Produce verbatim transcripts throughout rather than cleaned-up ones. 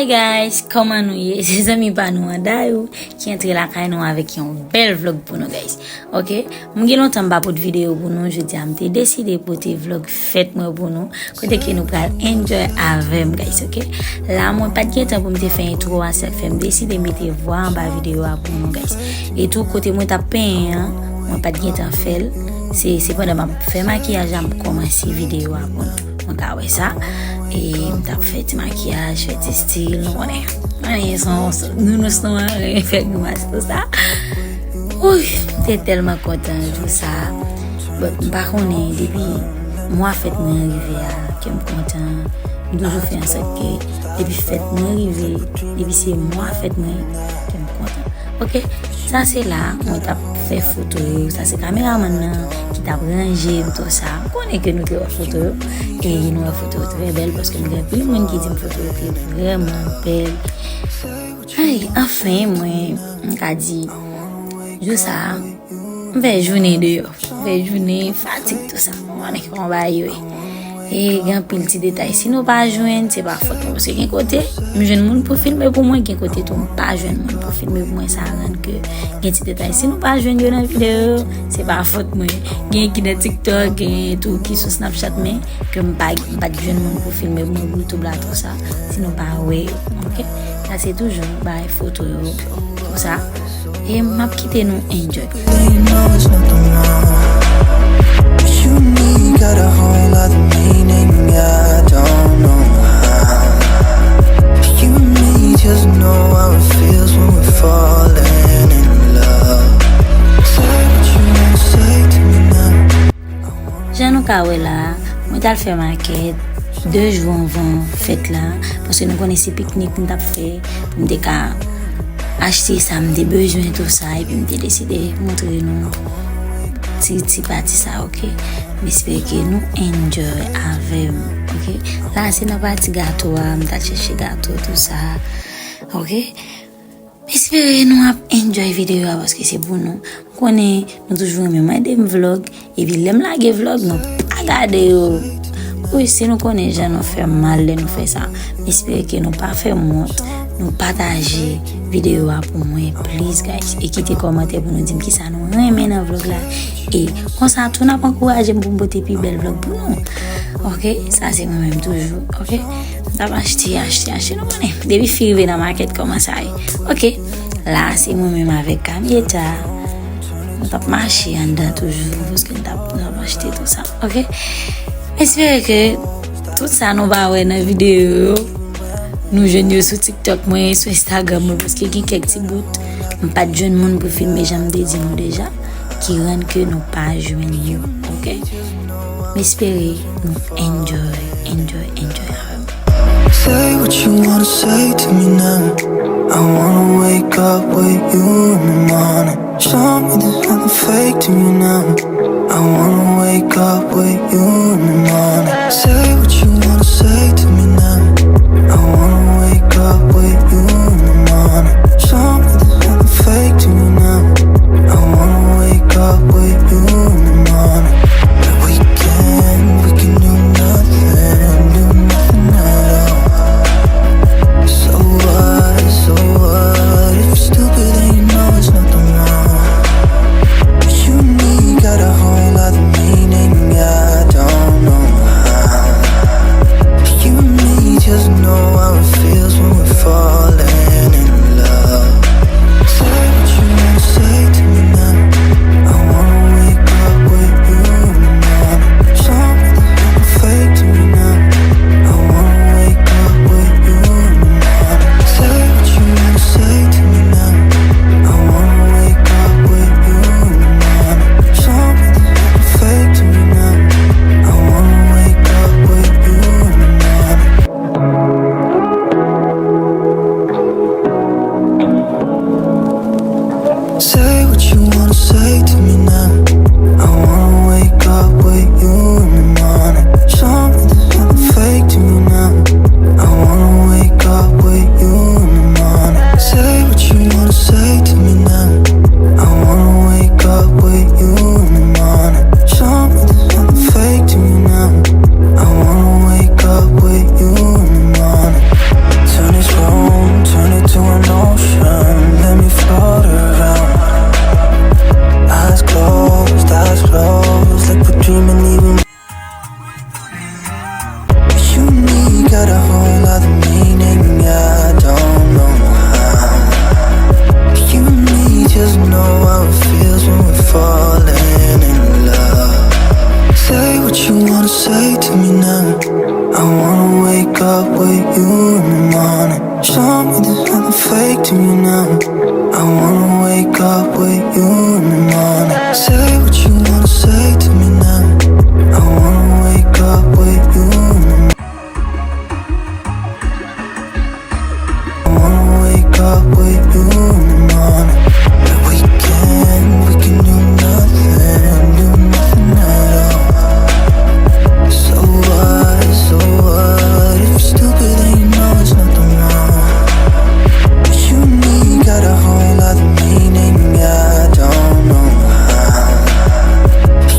Hey guys, kòman nou ye? Se zanmi pa nou an Dayou ki antre lakay nou avèk yon bèl vlog pou nou, guys. Ok, m gen lontan m pa pote videyo pou nou, jodi a m te deside pote vlog fèt mwen pou nou, kote ke nou pral enjoy avè m, guys, ok. La mwen pa t gen tan pou m te fè entwo a, sa k fè m deside mete vwa anba videyo a pou nou, guys. E tou kote mwen t ap penyen an, mwen pa t gen tan fè l. Se, se pandan m ap fè makiyaj la m kòmanse videyo a pou nou. Mwen ka wè sa. E m t ap fè ti makiyaj, fè ti stil, nou konnen. Mwen se yon, se yon nounous nou an, fè grimas konsa. Ouy, m te tèlman kontan jou sa. Bon, m pa konnen, depi mwa fèt mwen rive a, ke m kontan. M toujou fè ansòt ke depi fèt mwen rive, depi se mwa fèt mwen, ke m kontan. Ok, sa se la, mwen t ap fè foto yo. Sa se kameramann nan ki t ap ranje m tou sa. M konnen ke nou te wè foto yo. E nou wè foto yo trè bèl paske m gen anpil moun ki di m foto yo te vrèman bèl. Ay, anfen, mwen, m ka di, jou sa, m fè jounen deyò. M fè jounen fatig tou sa. M konnen kòman bagay yo ye. E gen anpil ti detay. Si nou pa jwenn, se pa fòt mwen. Paske gen kote, m jwenn moun pou filme pou mwen, gen kote tou, m pa jwenn moun pou filme pou mwen. Sa rann ke gen ti detay. Si nou pa jwenn yo nan videyo yo, se pa fòt mwen. Gen ki nan TikTok, gen tou ki sou Snapchat, men ke m pa, m pa t jwenn moun pou filme pou mwen, pou YouTube la, tou sa. Si nou pa wè yo, ok? Sa se toujou bay foto yo, tou sa. E m ap kite nou enjoy. They know it's nothing wrong. But you and me got a whole lot of meaning. I don't know how. You and me just know how it feels when we're falling in love. Say what you wanna say to me now. Jan nou ka wè la, mwen t al fè makèt de jou anvan fèt la, paske nou konnen se piknik m t ap fè, pou m te ka achte sa m te bezwen, tou sa, epi m te deside montre nou ti, ti pati sa, ok? M espere ke nou enjoy avè m, ok? La, se nan pati gato a, m t al chèche gato, tou sa, ok? M espere nou ap enjoy videyo a, paske se pou nou. M konnen nou toujou renmen mande m vlog, epi lè m lage vlog, nou pa gade yo. Wi, si nou konnen jan nou fè m mal lè nou fè sa, m espere ke nou pa fè m wont, nou pataje videyo a pou mwen, please, guys, e kite kòmantè pou nou di m kisa nou renmen nan vlog la. E konsa tou, n ap ankouraje m pou m pote pi bèl vlog pou nou. Ok, sa se mwen menm toujou, ok? M t ap achte, achte, achte, nou konnen. Depi fi rive nan makèt, kòman sa ye? Ok, la se mwen menm avèk Kamieta. Nou t ap mache anndan toujou, paske nou t ap, nou t ap achte tou sa, ok? M espere ke tout sa nou pa wè nan videyo yo, nou jwenn yo sou TikTok mwen, sou Instagram mwen, paske gen kèk ti bout, m pa t jwenn moun pou filme jan m te di nou deja, ki rann ke nou pa jwenn yo, ok? M espere nou enjoy, enjoy, enjoy avè m. Say what you wanna say to me now. I wanna wake up with you in the morning. Show me there's nothing fake to me now. I wanna wake up with you in the morning. Say what you wanna say to me now. I wanna wake up with you in the morning. Show me there's nothing fake to me now. I wanna wake up with you in the morning. We can, we can do nothing, do nothing at all. So what, so what? If you're stupid, then you know it's nothing wrong. But you and me got a whole lot of meaning, I don't know how. You and me just know how it feels when we're falling in love. Say what you wanna say to me now. I wanna wake up with you in the morning. Show me there's nothing fake to me now. I wanna wake up with you in the morning. Say what you wanna say to me now. I wanna wake up with you in the morning. Show me there's nothing fake to me now. I wanna wake up with you in the morning. Say what you wanna say to me now. I wanna wake up with you in the morning. Show me there's nothing fake to me now. I wanna wake up with you in the morning. Say what you wanna say to me now. I wanna wake up with you in the morning. Show me there's nothing fake to me now. I wanna wake up with you in the morning. Turn this room Up with you in the morning. Say what you wanna say to me now. I wanna wake up with you in the I wanna wake up with you in the morning. But we can, we can do nothing, do nothing at all. So what, so what? If you're stupid, then you know it's nothing wrong. But you and me got a whole other meaning, I don't know how.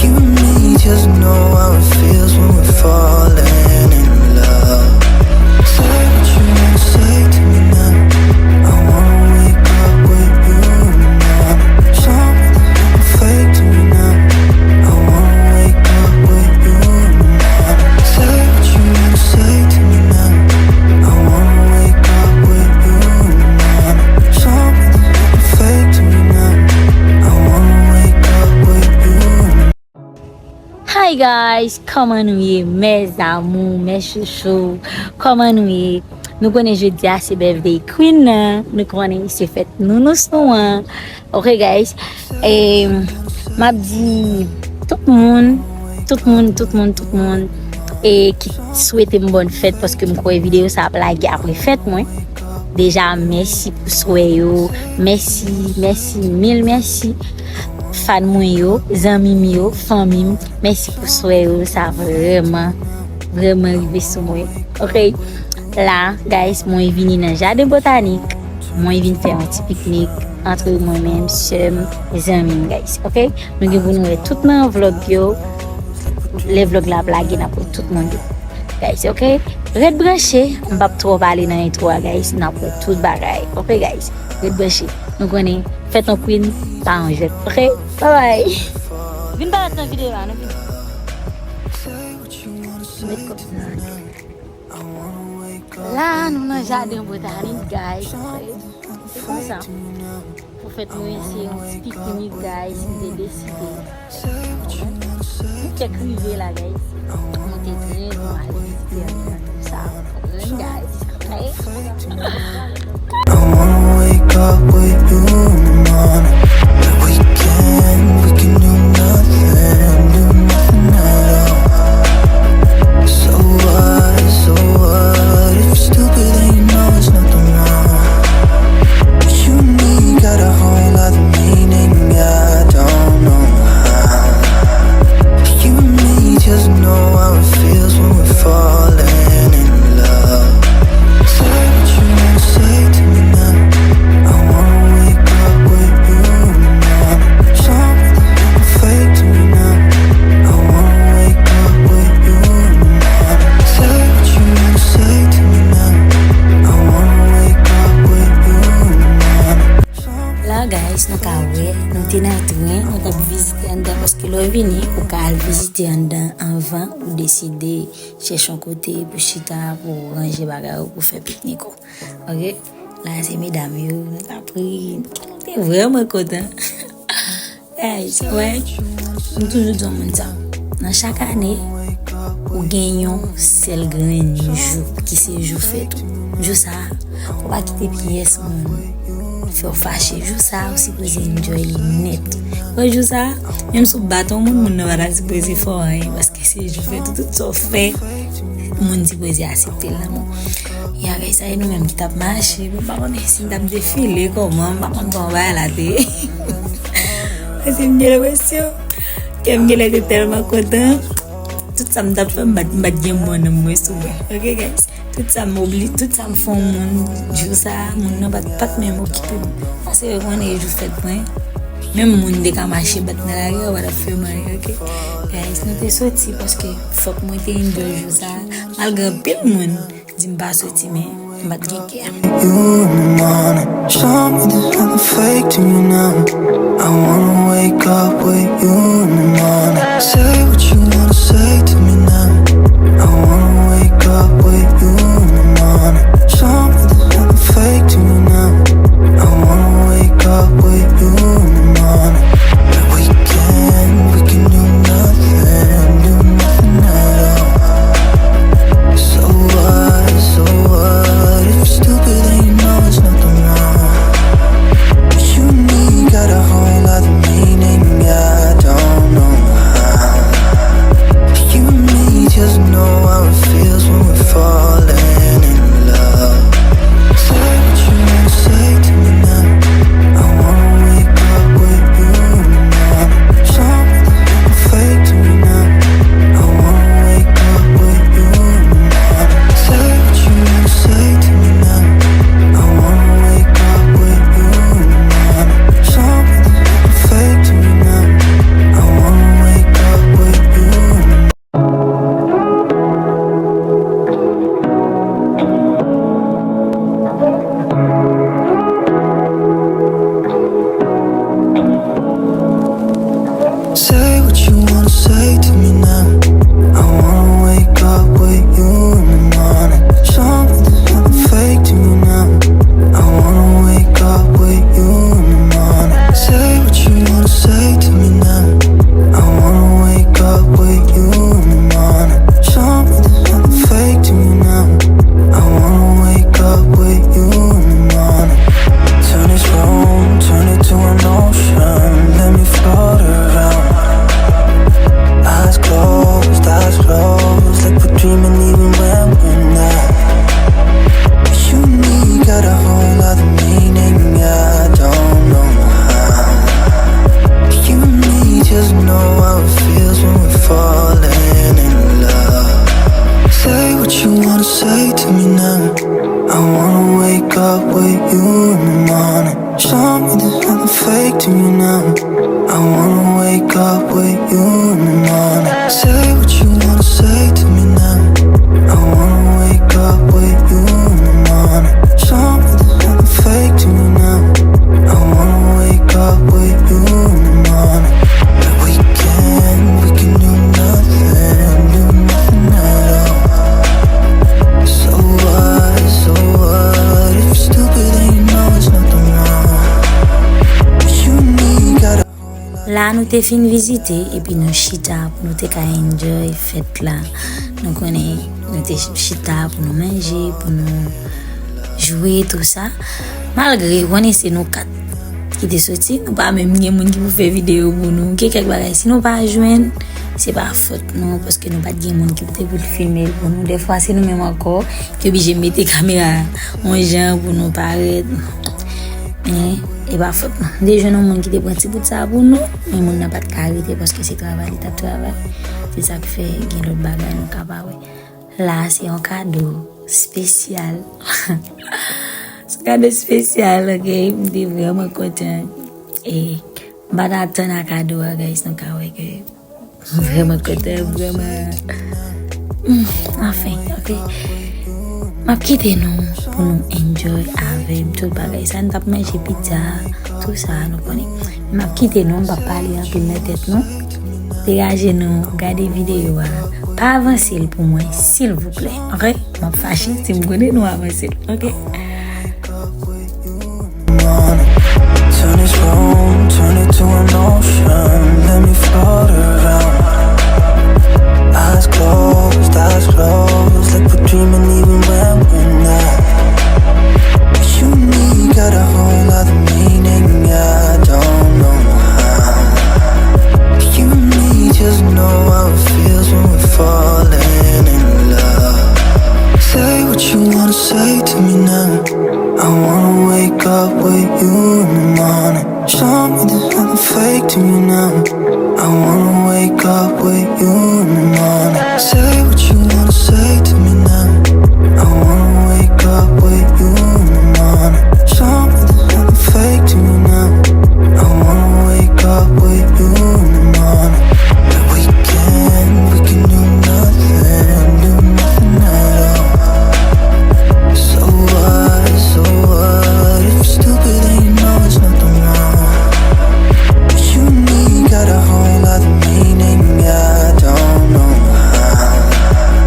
You and me just know how it feels when we're falling in love. Say what you wanna say to me now. I wanna wake up with you in the morning. Show me there's nothing fake to me now. I wanna wake up with you in the morning. Say what you wanna say to me now. I wanna wake up with you in the morning. Show me there's nothing fake to me now. I wanna wake up with you in the Hi guys, kòman nou ye, mes amours, mes chouchous? Kòman nou ye? Nou konnen jodi a se birthday queen nan, nou konnen se fèt nounous nou an. Ok guys, e, m ap di tout moun, tout moun, tout moun, tout moun, e ki swete m bòn fèt paske m kwè videyo sa ap lage apre fèt mwen. Deja, mèsi pou swè yo, mèsi, mèsi, mil mèsi. Fan mwen yo, zanmi m yo, fanmi m, mèsi pou swè yo, sa vrèman, vrèman rive sou mwen. Ok, la, guys, mwen vini nan jaden botanik, mwen vin fè yon ti piknik antre mwen menm, sè m, zanmi m, guys. Ok, nou gen pou nou wè tout nan vlog yo, lè vlog la ap lage, n ap wè tout moun yo. Guys, ok, ret branche, m p ap twò pale nan entwo a, guys, n ap wè tout bagay. Ok, guys, ret branche. Nou konnen, fèt yon queen pa yon jwèt. Ok, bye bye. Vin parèt nan videyo a, nou vin. Met kòb sa. La, nou nan jaden botanik, guys. Se konsa. Pou fèt mwen, se yon ti piknik, guys, m te deside. Nou fèk rive la, guys. Monte tren, nou al vizite ansanm. Guys. I wanna wake up with you in the morning. But we can, we can do nothing, do nothing at all. So what, so what? If you're stupid, then you know it's nothing wrong. But you and me got a whole other meaning, I don't know how. You and me just know how it feels when we're falling in love. Say what you wanna say to me now. I wanna wake up with you in the morning. Show me there's nothing fake to me now. I wanna wake up with you in the morning. Say what you wanna say to me now. I wanna wake up with you in the morning. La, guys, nou ka wè, nou te nan tren, nou t ap vizite anndan, paske lè w vini, ou ka al vizite anndan anvan ou deside chèche yon kote pou chita, pou ranje bagay ou, pou fè piknik ou. Ok? La, se medam yo, nou t ap ri, nou te vrèman kontan. Guys, wè, m toujou di yon moun sa. Nan chak ane, ou gen yon sèl grenn jou ki se jou fèt ou. Jou sa a, ou pa kite pyès moun fè w fache. Jou sa a, ou sipoze enjoy li nèt. Wè, jou sa a, menm si w bat yon moun, moun nan pa ta sipoze fè w anyen, paske se jou fèt ou, tout sa w fè, moun sipoze aksepte l nan men w. Ya, guys, sa e nou menm ki t ap mache, m pa konnen si m t ap defile kòman, m pa konn kòman bagay la te ye. Paske m gen enpresyon, kè m genlè te tèlman kontan. Tout sa m t ap fè, m pa t, m pa t gen mò nan mwen sou mwen. Ok, guys? Tout sa m obli, tout sa m fè yon moun, jou sa a, moun nan pa t, pa t menm okipe m. Paske yo konnen e jou fèt mwen. Menm moun te ka mache bat nan lari a, yo pa t ap fè m anyen, ok? Guys, nou te soti paske fòk mwen te enjoy jou sa a. Malgre anpil moun di m pa soti, men m pa t gen kè. You in the morning. Show me there's nothing fake to me now. I wanna wake up with you in the morning. Say what you wanna say to me now. I wanna wake up with you in the morning. Show me there's nothing fake to me now. I wanna wake up with you in the morning. But we can, we can do nothing, do nothing at all. So what, so what? If you're stupid, then you know it's nothing wrong. But you and me got a Say what you wanna say to me now. I wanna wake up with you in the morning. Show me there's nothing fake to me now. I wanna wake up with you in the morning. Say what you wanna say to me now. I wanna wake up with you in the morning. Show me there's nothing fake to me now. I wanna wake up with you in the morning. Turn this room, turn it to an ocean. Let me float around. Eyes closed, eyes closed, like we're dreaming even when we're not. You and me got a whole other meaning, I don't know how. You and me just know how it feels when we're falling in love. Say what you wanna say to me now. I wanna wake up with you in the morning. Show me there's nothing fake to me now. I wanna wake up with you in the morning. Say what you wanna say to me now. I wanna wake up with you in the morning. Show me there's nothing fake to me now. I wanna wake up with you in the morning. Like we can, we can do nothing, do nothing at all. So what, so what? If you're stupid, then you know it's nothing wrong. You and me got a whole lot. La nou te fin vizite, epi nou chita pou nou te ka enjoy fèt la. Nou konnen nou te chita pou nou manje, pou nou jwe, tou sa. Malgre, ou konnen se nou kat ki te soti, nou pa menm gen moun ki pou fè videyo pou nou. Gen kèk bagay, si nou pa jwenn, se pa fòt nou, paske nou pa t gen moun ki te pou filme l pou nou. Dèfwa, se nou menm ankò ki oblije mete kamera yon jan pou nou parèt. Men, e pa fòt nou. Nou te jwenn yon moun ki te pran ti bout sa pou nou, men moun nan pa t ka rete paske se travay li t ap travay. Se sa k fè gen lòt bagay nou ka pa wè. La, se yon kado espesyal. Se yon kado espesyal, ok? M te vrèman kontan. E m pa t atann a kado a, guys. Nou ka wè ke m vrèman kontan, vrèman. Hmm, anfen, ok? M ap kite nou pou nou enjoy avè m tout bagay sa. Nou t ap manje pizza, tou sa, nou konnen. M ap kite nou, m p ap pale anpil nan tèt nou. Degaje nou, gade videyo a. Pa avanse l pou mwen, silvouplè. Ok? M ap fache si m konnen nou avanse l. Ok? Turn this room, turn it to an ocean. Let me float around. Eyes closed, eyes closed, like we're dreaming even when we're not. You and me got a whole other meaning, I don't know how. You and me just know how it feels when we're falling in love. Say what you wanna say to me now. I wanna wake up with you in the morning. Show me there's nothing fake to me now. I wanna wake up with you in the morning. Say what you wanna say to me now. I wanna wake up with you in the morning. Show me there's nothing fake to me now. I wanna wake up with you in the morning. Like we can, we can do nothing, do nothing at all. So what, so what? If you're stupid, then you know it's nothing wrong. You and me got a whole other meaning, I don't know how.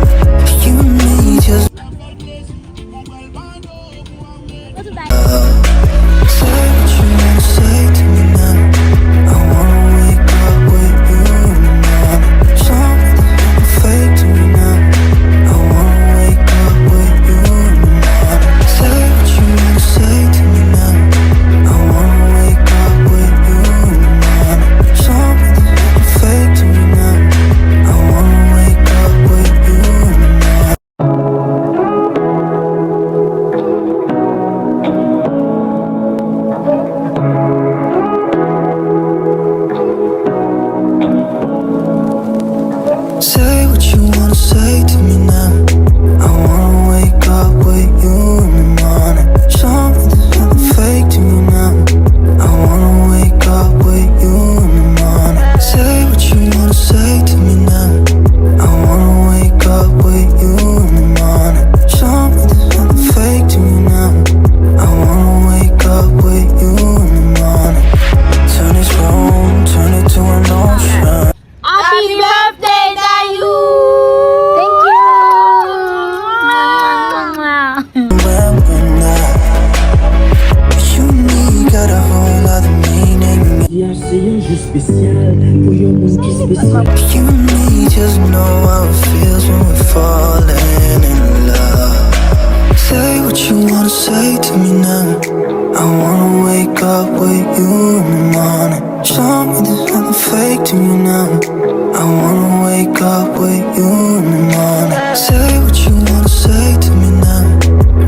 Maryaj se yon jou espesyal pou yon moun ki espesyal. You and me just know how it feels when we're falling in love. Say what you wanna say to me now. I wanna wake up with you in the morning. Show me there's nothing fake to me now. I wanna wake up with you in the morning. Say what you wanna say to me now.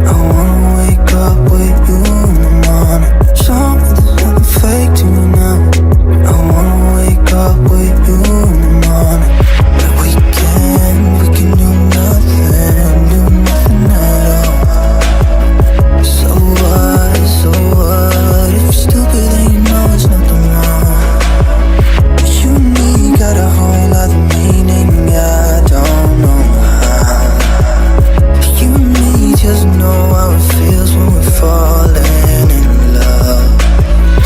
I wanna wake up with you in the morning. Show me there's nothing fake to me now. I wanna wake up with you in the morning. But we can, we can do nothing, do nothing at all. So what, so what? If you're stupid, then you know it's nothing wrong. You and me got a whole lot of meaning, I don't know how. You and me just know how it feels when we're falling in love.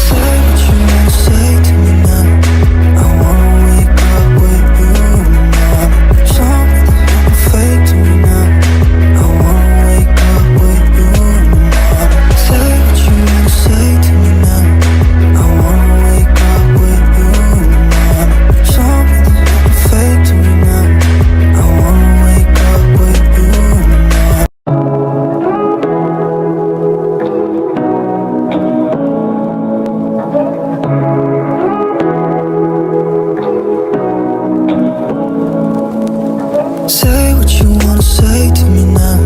Say what you wanna say to me now. I wanna wake up with you in the morning. Show me there's nothing fake to me now. I wanna wake up with you in the morning. Say what you wanna say to me now. I wanna wake up with you in the morning. Show me there's nothing fake to me now. I wanna wake up with you in the morning. Say what you wanna say to me now.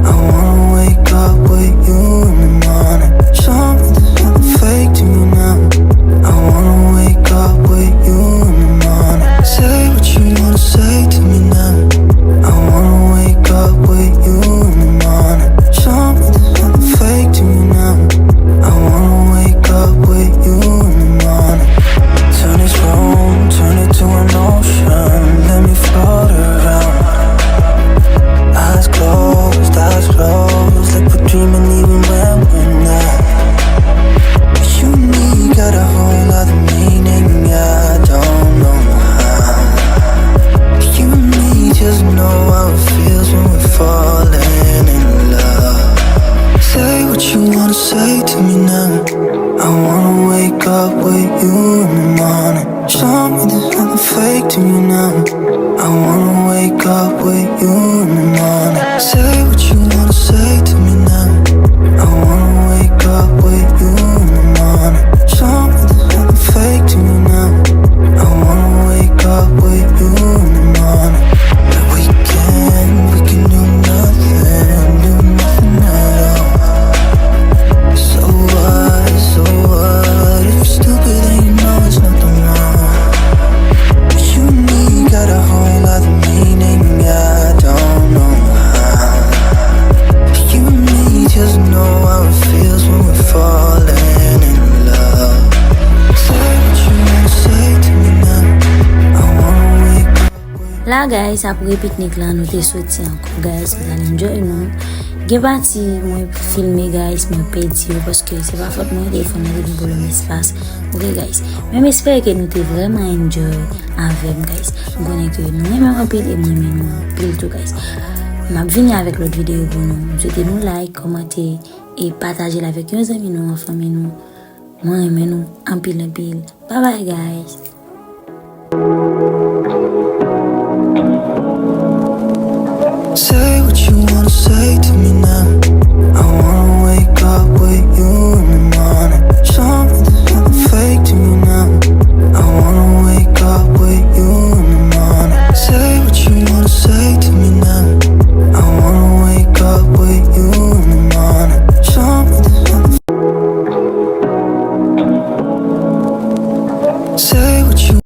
I wanna wake up with you in the morning. Show me there's nothing fake to me now. I wanna wake up with you in the morning. Say what you wanna say to me now. I wanna wake up with you in the morning. Show me there's nothing fake to me now. I wanna wake up with you in the morning. Turn this room, turn it to an ocean. Let me float around. Eyes closed, eyes closed, like we're dreaming even when we're not. You and me got a whole lot of meaning, I don't know how. You and me just know how it feels when we're falling in love. Say what you wanna say to me now. I wanna wake up with you in the morning. Show me there's nothing fake to me now. I wanna wake up with you in the morning. Say what you wanna say to me now. I wanna wake up with you in the morning. Show me there's nothing fake to me now. I wanna wake up with you in the morning. But we can, we can do nothing, do nothing at all. So what, so what? If you're stupid, then you know it's nothing wrong. You and me got a whole lot of meaning, I don't know how. You and me just know how it feels when we're falling in love. Say what you wanna say to me now. I wanna wake up. La guys, apre piknik la, nou te soti ankò guys, nou t al enjoy nou. Gen pati mwen filme guys, mwen pèdi yo paske se pa fòt mwen, telefòn nan te gen pwoblèm espas. Ok guys, men m espere ke nou te vrèman enjoy avè m guys. M konnen ke nou renmen m anpil e mwen renmen nou anpil tou guys. M ap vini avèk lòt videyo pou nou. M swete nou like, kòmante e pataje l avèk yon zanmi nou, yon fanmi nou. Mwen renmen nou anpil anpil. Bye bye guys. Say what you wanna say to me now. I wanna wake up with you in the morning. Show me there's nothing fake to me now. I wanna wake up with you in the morning. Say what you wanna say to me now. I wanna wake up with you in the morning. Show me there's nothing. Say what you